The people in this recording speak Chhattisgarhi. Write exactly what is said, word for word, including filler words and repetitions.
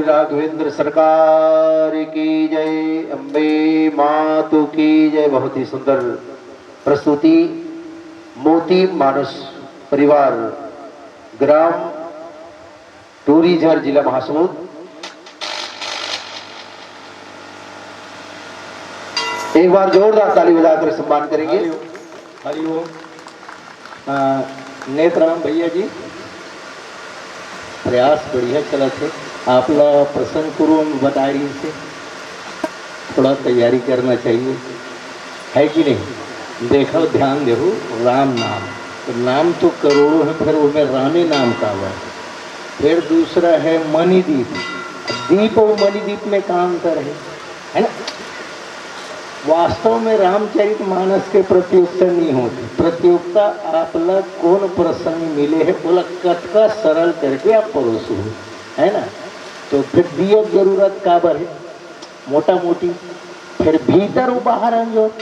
राघवेंद्र सरकार की जय, अम्बे मातु की जय। बहुत ही सुंदर प्रस्तुति। मोती मानस परिवार, ग्राम टूरीझर, जिला महासमुंद। एक बार जोरदार ताली बजाकर सम्मान करेंगे। हरिओम। आ, नेतराम भैया जी, प्रयास बढ़िया चलत हे। आप ला प्रसंग पूर्व में बताए रहिस हे, थोड़ा तैयारी करना चाहिए, है कि नहीं? देखो, ध्यान देहू, राम नाम, तो नाम तो करोड़ों है, फिर उनमें रामे नाम का हुआ। फिर दूसरा है मणिदीप। दीप और मणिदीप में का अंतर है, है ना? वास्तव में रामचरित मानस के प्रतियोगिता नहीं होती। प्रतियोगिता आप ला कौन प्रसंग मिले है, ओला कतका सरल करके आप परोसो, है ना? तो फिर दिया जरूरत काबर है, मोटा मोटी। फिर भीतर और बाहर अंजोर।